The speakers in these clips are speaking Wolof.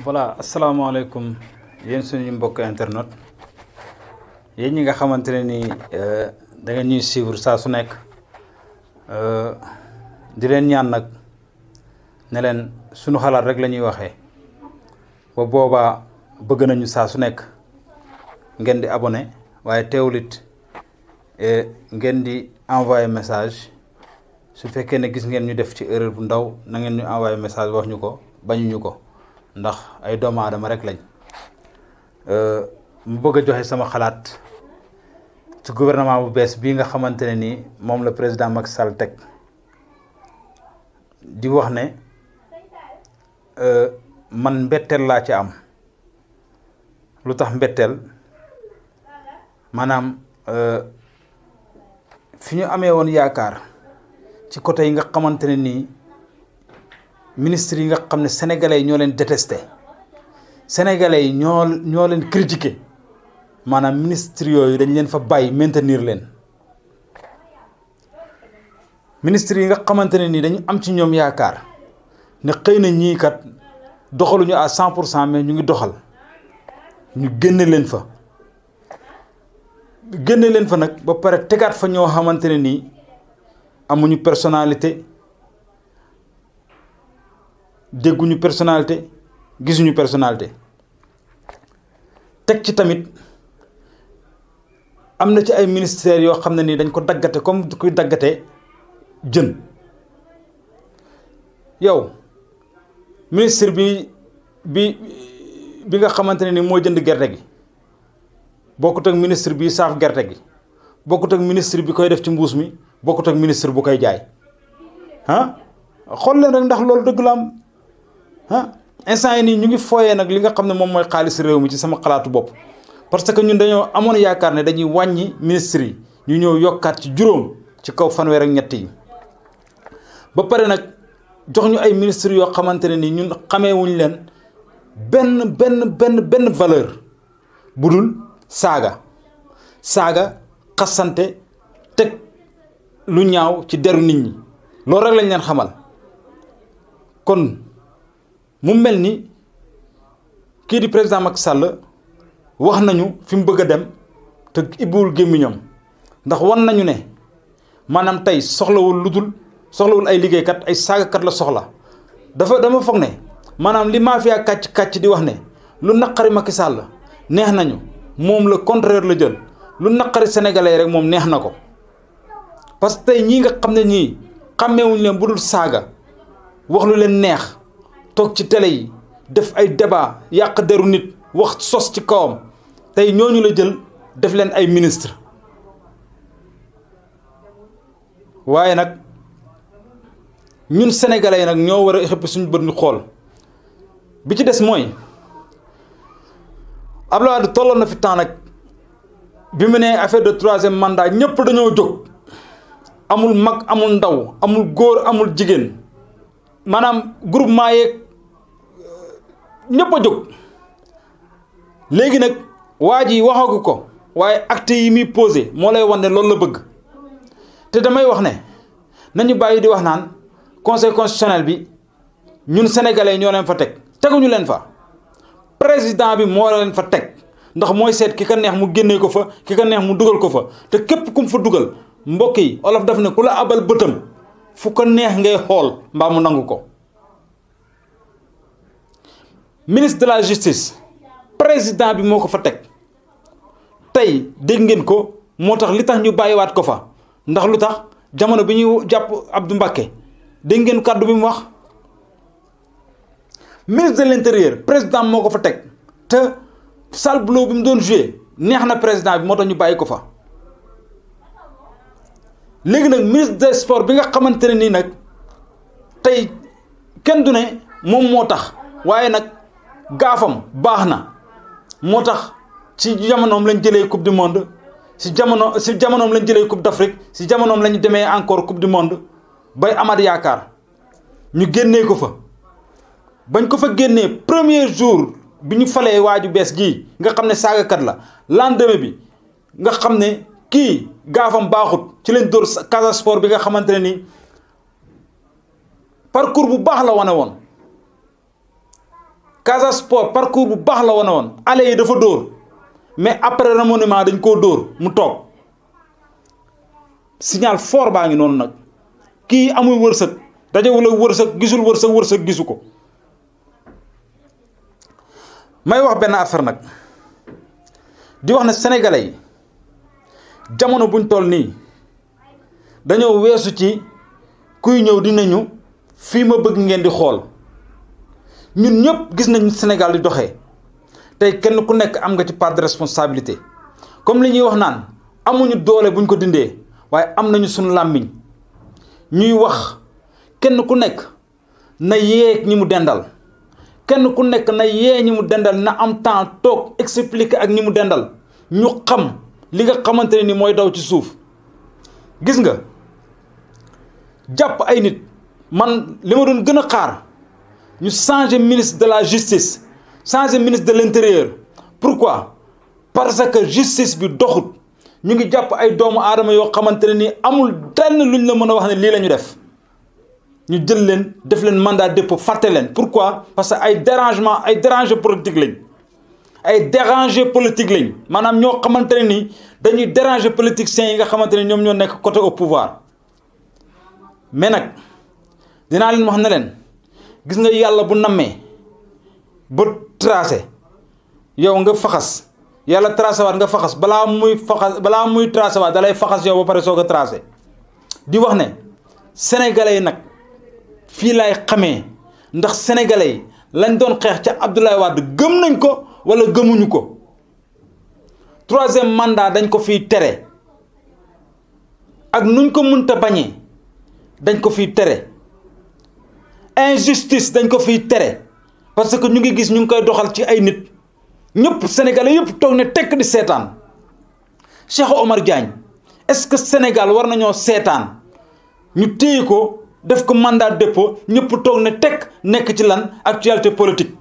voilà asalaamaaleykum yéen suñu mbokk internet yéen ñi nga xamante ne ni da nga ñuy suivre saa su nekk di leen ñaan nag ne leen suñu xalaat rek la ñuy waxee ba boobaa bëgg nañu saa su nekk ngeen di abonné waaye teewul it ngeen di envoyer message su fekkee ne gis ngeen ñu def ci erreur bu ndaw na ngeen ñu envoyer message wax ñu ko bañuñu ko ndax ay doomu aadama rek lañ mu bëgg a joxe sama xalaat ci gouvernement bu bees bii nga xamante ne nii moom la président Macky Sall teg di wax ne man mbetteel laa ci am lu tax mbetteel maanaam fi ñu amee woon yaakaar ci côté yi nga xamante ne nii ministre yi nga xam ne sénégalais yi ñoo leen détesté sénégalais yi ñoo leen critiqué maanaam ministre yooyu dañ leen fa bàyyi maintenir leen ministre yi nga xamante ne nii dañu am ci ñoom yaakaar ne xëy na ñii kat doxaluñu à 100% mais ñu ngi doxal ñu génne leen fa nag ba pare tegaat fa ñoo xamante ne nii amuñu personnalité dégguñu personnalité gisuñu personnalité teg ci tamit am na ci ay ministères yoo xam ne nii dañ ko daggate comme kuy daggate jën yow ministre bi nga xamante ne ni moo jënd gerte gi bokkut ak ministre bi saaf gerte gi bokkut ak ministre bi koy def ci mbuus mi bokkut ak ministre bu koy jaay xool leen rek ndax loolu dëgg la am instant yi nii ñu ngi fooyee nag li nga xam ne moom mooy xaalis réew mi ci sama xalaatu bopp parce que ñun dañoo amoon yaakaar ne dañuy wàññi ministre yi ñu ñëw yokkaat ci juróom ci kaw fanweer ak ñett yi ba pare nag jox ñu ay ministres yoo xamante ne ni ñun xamee wuñ leen benn valeur bu dul saaga xasante teg lu ñaaw ci deru nit ñi loolu rek lañ leen xamal kon mu mel ni kii di président Macky Sall wax nañu fi mu bëgg a dem te ibbuwul gémmiñam ndax wan nañu ne maanaam tey soxlawul ay liggéeykat ay saagakat la soxla dama foog ne maanaam li mafia kàcc di wax ne lu naqari Macky Sall neex nañu moom le contraire la jël lu naqari sénégalais rek moom neex na ko parce que tey ñii nga xam ne ñii xàmmeewuñu leen bu dul saaga wax lu leen neex toog ci télé yi def ay débat yàq deru nit wax sos ci kawam tey ñooñu la jël def leen ay ministre waaye nag ñun sénégalais yi nag ñoo war a xëpp suñu bët ñu xool bi ci des mooy Abdoulaye Wade tolloon na fi temps nag bi mu ne affaire de 3e mandat ñëpp dañoo jóg amul mag amul ndaw amul góor amul jigéen maanaam groupement yeeg ñëpp a jóg léegi nag waa ji waxagu ko waaye acte yi muy posé moo lay wan ne loolu la bëgg te damay wax ne nañu bàyyi di wax naan conseil constitutionnel bi ñun sénégalais ñoo leen fa teguñu leen fa président bi moo leen fa teg ndax mooy seet ki ka neex mu génnee ko fa ki ka neex mu dugal ko fa te képp kum fa dugal mbokk yi olof daf ne ku la abal bëtam fu ko neex ngay xool mbaa mu nangu ko ministre de la justice président bi moo ko fa teg tey dégg ngeen ko moo tax li tax ñu bàyyiwaat ko fa ndax lu tax jamono bi ñuy jàpp Abdou Mbacké dégg ngeen kàddu bi mu wax ministre de l'intérieur président moo ko fa teg te sale boulot bi mu doon joué neex na président bi moo tax ñu bàyyi ko fa léegi nag ministre des sports bi nga xamante ne nii nag tey kenn du ne moom moo tax waaye nag gaafam baax na moo tax ci jamonoom lañ jëlee coupe du monde si jamonoom lañ jëlee coupe d'Afrique si jamonoom lañu demee encore coupe du monde bay amaat yaakaar ñu génnee ko fa bañ ko fa génnee premier jour bi ñu falee waaju bees gii nga xam ne saagakat la lendemain bi nga xam ne kii gaafam baaxut ci leen dóor Casa Sport bi nga xamante ne ni parcours bu baax la wane woon Casa Sport parcours bu baax la wane woon aller yi dafa dóor mais après remaniement dañ koo dóor mu toog signal fort baa ngi noonu nag kii amul wërsëg dajewul ak wërsëg gisul wërsëg gisu ko. may wax benn affaire nag di wax ne sénégalais yi jamono buñ toll nii dañoo weesu ci kuy ñëw dinañu fii ma bëgg ngeen di xool ñun ñëpp gis nañ Sénégal di doxee tey kenn ku nekk am nga ci part de responsabilité comme li ñuy wax naan amuñu doole buñ ko dindee waaye am nañu suñu làmmiñ ñuy wax kenn ku nekk na yeeg ñi mu dendal kenn ku nekk na yee ñi mu dendal na am temps toog expliquer ak ñi mu dendal ñu xam li nga xamante ne ni mooy daw ci suuf. gis nga jàpp ay nit man li ma doon gën a xaar ñu changer ministre de la justice changer ministre de l'intérieur. Pourquoi? Parce que justice bi doxut ñu ngi jàpp ay doomu aadama yoo xamante ne ni amul lenn luñ la mën a wax ne lii la ñu def ñu jël leen def leen mandat de dépôt fàtte leen. Pourquoi? Parce que ay dérangé politique lañ ay dérangé politique lañ maanaam ñoo xamante ne ni dañuy déranger politiciens yi nga xamante ne ñoom ñoo nekk côté au pouvoir. mais nag dinaa leen wax ne leen gis nga yàlla bu nammee ba tracé yow nga faxas yàlla tracé waat nga faxas balaa muy tracé waat dalay faxas yow ba pare soog a tracé. di wax ne sénégalais yi nag fii laay xamee ndax sénégalais yi lañ doon xeex ca Abdoulaye Wade gëm nañ ko wala gëmuñu ko. 3e mandat dañ ko fiy tere ak nuñ ko mënta bañee dañ ko fiy tere injustice dañ ko fiy tere parce que ñu ngi gis ñu ngi koy doxal ci ay nit ñëpp sénégalais yëpp toog ne tekk di seetaan. Cheikh Omar Diagne est-ce que Sénégal war nañoo seetaan ñu téye ko def ko mandat de dépôt ñëpp toog ne tekk nekk ci lan actualité politique.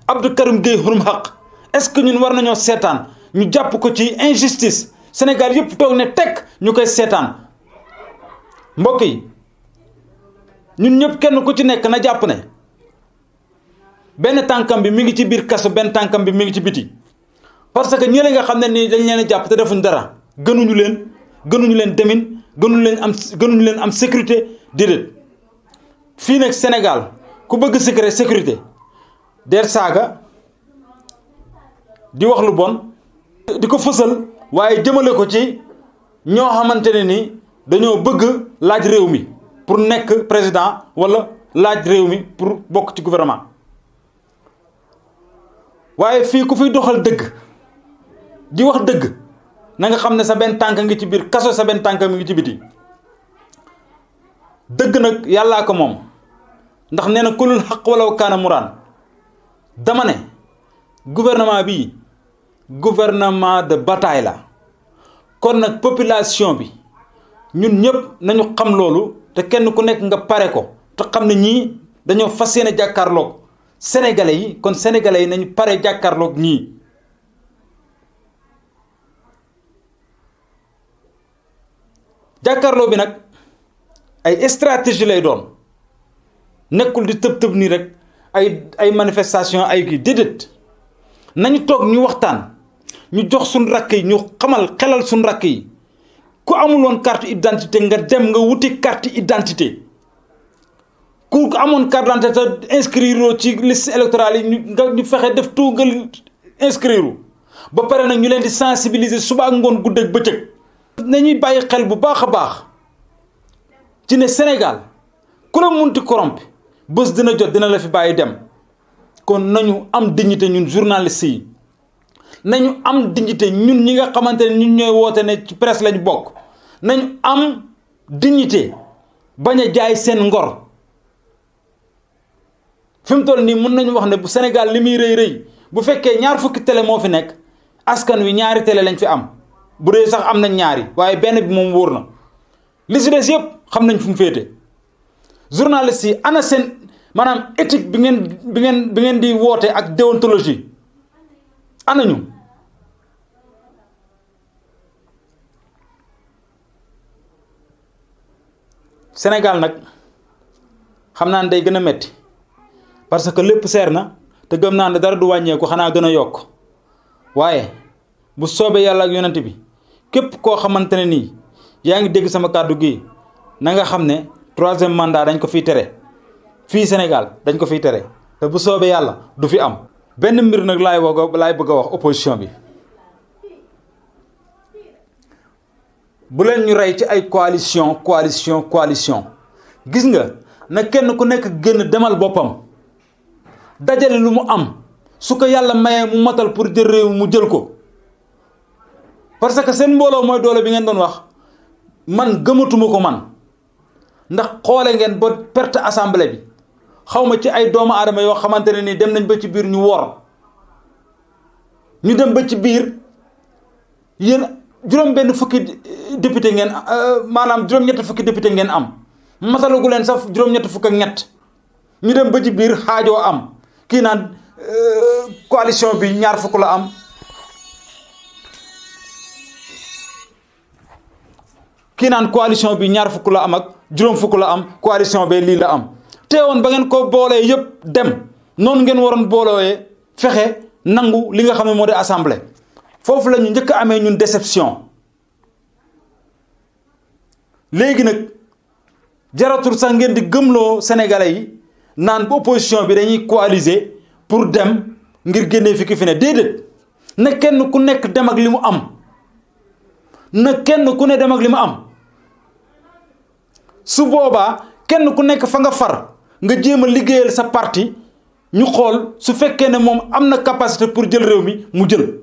Abdou Karim Gueye Xurum Xaq est-ce que ñun war nañoo seetaan ñu jàpp ko ci injustice Sénégal yëpp toog ne tekk ñu koy seetaan. mbokk yi ñun ñëpp kenn ku ci nekk na jàpp ne benn tànkam bi mi ngi ci biir kaso benn tànkam bi mi ngi ci biti. parce que ñële nga xam ne nii dañ leen jàpp te defuñ dara gënuñu leen demin gënuñu leen am sécurité déedéet. fii nag Sénégal ku bëgg sécurité der saaga di wax lu bon di ko fësal waaye jëmale ko ci ñoo xamante ne ni dañoo bëgg laaj réew mi pour nekk président wala laaj réew mi pour bokk ci gouvernement. waaye fii ku fiy doxal dëgg di wax dëgg na nga xam ne sa benn tànk ngi ci biir kaso sa benn tànk mi ngi ci biti. dëgg nag yàllaa ko moom ndax nee na kulul xaq walaw kaana muraan. dama ne gouvernement bi gouvernement de bataille la kon nag population bi ñun ñëpp nañu xam loolu te kenn ku nekk nga pare ko te xam ne ñii dañoo fas yéene jàkkaarloog sénégalais yi kon sénégalais yi nañu pare jàkkaarloog ñii. jàkkaarloo bi nag ay stratégie lay doon nekkul di tëb nii rek ay manifestation ay kii déedéet nañu toog ñu waxtaan ñu jox suñ rakk yi ñu xelal suñ rakk yi ku amul woon carte identité nga dem nga wuti carte identité ku amoon carte d'identité te inscrire ci liste électorale yi ñu fexe def tout nga inscrire ba pare nag ñu leen di sensibiliser suba ak ngoon guddeeg bëccëg. nañuy bàyyi xel bu baax a baax ci ne Sénégal ku la munti corrompre bés dina jot dina la fi bàyyi dem kon nañu am dignité ñun journalistes yi nañu am dignité ñun ñi nga xamante ne ñun ñooy woote ne ci presse lañ bokk nañu am dignité bañ a jaay seen ngor. fi mu toll nii mën nañu wax ne bu Sénégal li muy rëy bu fekkee 2 fukki télé moo fi nekk askan wi 2 télé lañ fi am bu dee sax am nañ 2 waaye benn bi moom wóor na li si des yëpp xam nañ fu mu féete. journalistes yi ana seen maanaam éthique bi ngeen di woote ak déontologie ana ñu. Sénégal nag xam naa ne day gën a metti parce que lépp seer na te gëm naa ne dara du wàññeeku xanaa gën a yokk waaye bu soobee yàlla ak yonent bi képp koo xamante ne nii yaa ngi dégg sama kàddu gi na nga xam ne 3e mandat dañ ko fiy tere fii Sénégal dañ ko fiy tere te bu soobee yàlla du fi am. benn mbir nag laay bëgg a wax opposition bi bu leen ñu rey ci ay coalition gis nga na kenn ku nekk génn demal boppam dajale lu mu am su ko yàlla mayee mu matal pour jël réew mu jël ko parce que seen mbooloo mooy doole bi ngeen doon wax man gëmatuma ko man ndax xoole ngeen ba perte assemblée bi xaw ma ci ay doomu aadama yoo xamante ne nii dem nañ ba ci biir ñu wor ñu dem ba ci biir yéen juróom-benn fukki député ngeen maanaam juróom-ñetti fukki député ngeen am matalagu leen sax juróom-ñetti fukk ak ñett ñu dem ba ci biir xaajoo am kii naan coalition bi ñaar fukk la am kii naan coalition bi ñaar fukk la am ak juróom fukk la am coalition bi lii la am teewoon ba ngeen ko boolee yëpp dem noonu ngeen waroon boolooyee fexe nangu li nga xam ne moo di assemblée foofu la ñu njëkk a amee ñun déception léegi nag jaratul sax ngeen di gëmloo sénégalais yi naan bu opposition bi dañuy coaliser pour dem ngir génnee fi ki fi ne déedéet na kenn ku nekk dem ak li mu am na kenn ku ne dem ak li mu am su boobaa kenn ku nekk fa nga far nga jéem a liggéeyal sa parti ñu xool su fekkee ne moom am na capacité pour jël réew mi mu jël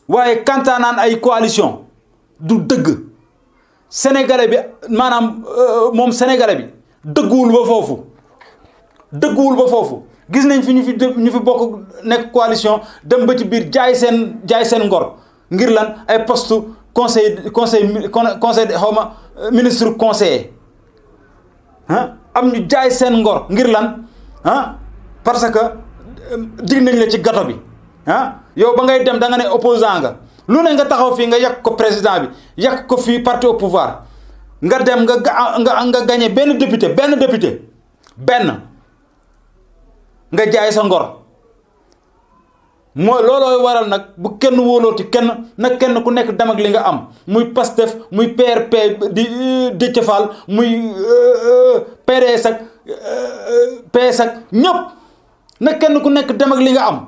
waaye kantaa naan ay coalition du dëgg sénégalais bi maanaam moom sénégalais bi dëgguwul ba foofu gis nañ fi ñu fi bokk nekk coalition dem ba ci biir jaay seen ngor ngir lan ay poste conseil xawma ministre conseiller am ñu jaay seen ngor ngir lan parce que dig nañ la ci gato bi yow ba ngay dem da nga ne opposant nga lu ne nga taxaw fii nga yàq ko président bi yàq ko fii parti au pouvoir nga dem nga gagné benn député nga jaay sa ngor mooy loolooy waral nag bu kenn wóolooti kenn nag kenn ku nekk dem ak li nga am muy Pastef muy PRP di Déthié Fall muy PDS ak PS ak ñëpp nag kenn ku nekk dem ak li nga am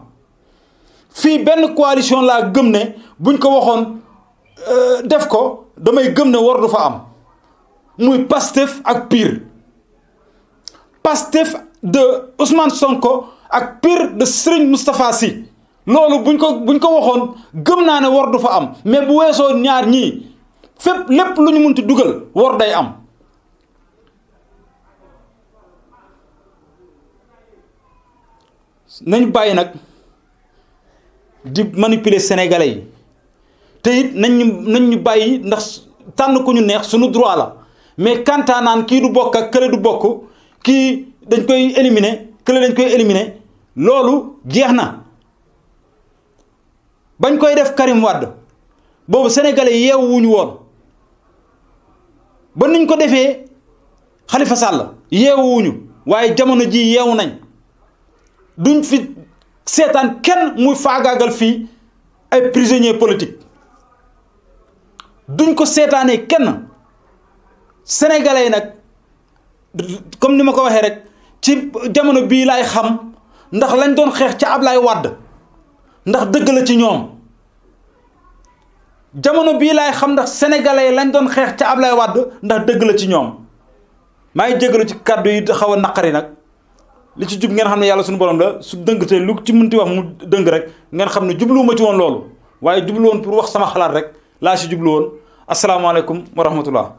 fii benn coalition laa gëm ne buñ ko waxoon def ko damay gëm ne war du fa am muy Pastef ak PUR Pastef de Ousmane Sonko ak PUR de Serigne Moustapha Sy loolu buñ ko waxoon gëm naa ne war du fa am mais bu weesoo ñaar ñii fépp lépp lu ñu munti dugal war day am nañ bàyyi nag di manipuler sénégalais yi te it nañ ñu bàyyi ndax tànn ku ñu neex suñu droit la mais kantaa naan kii du bokk ak kële du bokk kii dañ koy éliminer kële dañ koy éliminer loolu jeex na bañ koy def Karim Wade boobu sénégalais yeewuñu woon ba niñ ko defee Khalifa Sall yeewuñu waaye jamono ji yeewu nañ duñ fi seetaan kenn muy faagaagal fii ay prisonniers politiques duñ ko seetaanee kenn sénégalais yi nag comme ni ma ko waxee rek ci jamono bii laay xam ndax lañ doon xeex ca Ablaye Wade ndax dëgg la ci ñoom jamono bii laay xam ndax sénégalais lañ doon xeex ca Ablaye Wade ndax dëgg la ci ñoom maa ngi jégalu ci kàddu yi xaw a naqari nag li ci jub ngeen xam ne yàlla suñu borom la su dëng te lu ci mënti wax mu dëng rek ngeen xam ne jubluwuma ci woon loolu waaye jublu woon pour wax sama xalaat rek laa si jublu woon asalaamaaleykum wa rahmatullah